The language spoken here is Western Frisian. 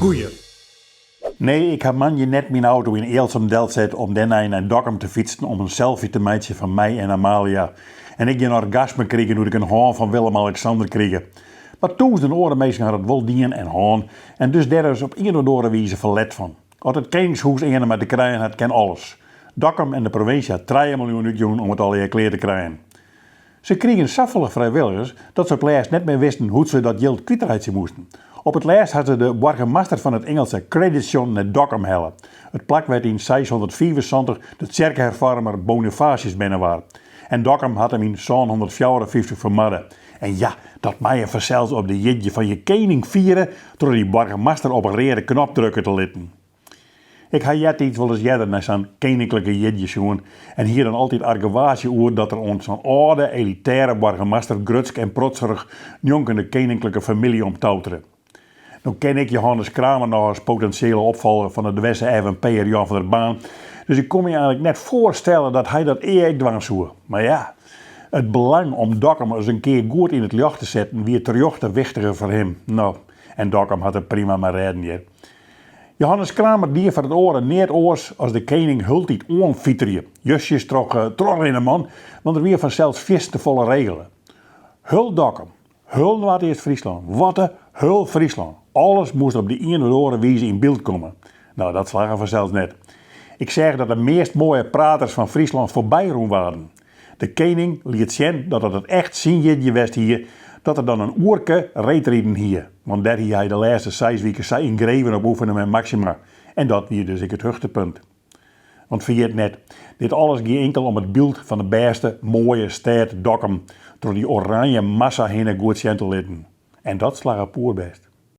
Goeie. Nee, ik ha moandei net myn auto yn Ealsum delset om dêrnei nei Dokkum te fytsen om in selfie te meitsjen fan my en Amalia. En ek gjin orgasme krigen doe't ik in hân fan Willem-Alexander krige. Mar tûzenen oare minsken ha dat wol dien en hân en dus dêr is op ien of oare wize ferlet fan. As it keningshûs earne mei te krijen hat, kin alles. Dokkum en de provinsje ha trije miljoen útjûn om it allegear klear te krijen. Se krigen safolle frijwilligers dat se op 't lêst net mear wisten hoe't se dat jild kwytreitsje moasten. Op it lêst ha se de boargemaster fan it Ingelske Crediton nei Dokkum helle, it plak wêr't yn 675 de tsjerkeherfoarmer Bonifatius berne waard. En Dokkum hat him yn 754 fermoarde. En ja, dat mei je fansels op de jierdei fan je kening fiere troch dy boargemaster op in reade knop drukke te litten. Ik ha eartiids wolris earder nei sa'n keninklike jierdei sjoen en hie dan altyd argewaasje oer dat der oan sa'n âlde, elitêre boargemaster grutsk en protserich njonken de keninklike famylje omtoutere. No ken ik Johannes Kramer noch as potinsjele opfolger fan de dwerse FNP'er Jan van der Baan, dus ik koe my eigenlik net foarstelle dat hy dat ea ek dwaan soe. Mar ja, it belang om Dokkum ris in kear goed yn it ljocht te setten wie terjochte wichtiger foar him. No, en Dokkum hat it prima mei rêden hjir. Johannes Kramer die foar it oare neat oars as de kening hieltyd oanfiterje, justjes troch trochrinne man, want der wie fansels fierste folle regele. Heul Dokkum, heul Noardeast-Fryslân, watte, heul Fryslân, alles moast op de ien of oare wize yn byld komme. No, dat slagge fansels net. Ik seach dat de meast moaie praters fan Fryslân foarby rûn waarden. De kening liet sjen dat as it echt syn jierdei west hie, dat er dan in oerke reedriden hie, want dêr hie hy de lêste seis wike sa yngreven op oefene mei Maxima. En dat wie dus ek it hichtepunt. Want ferjit net, dit alles gie inkel om it byld fan de bêste, moaie stêd Dokkum troch dy oranje massa hinne goed sjen te litten. En dat slagge poerbêst.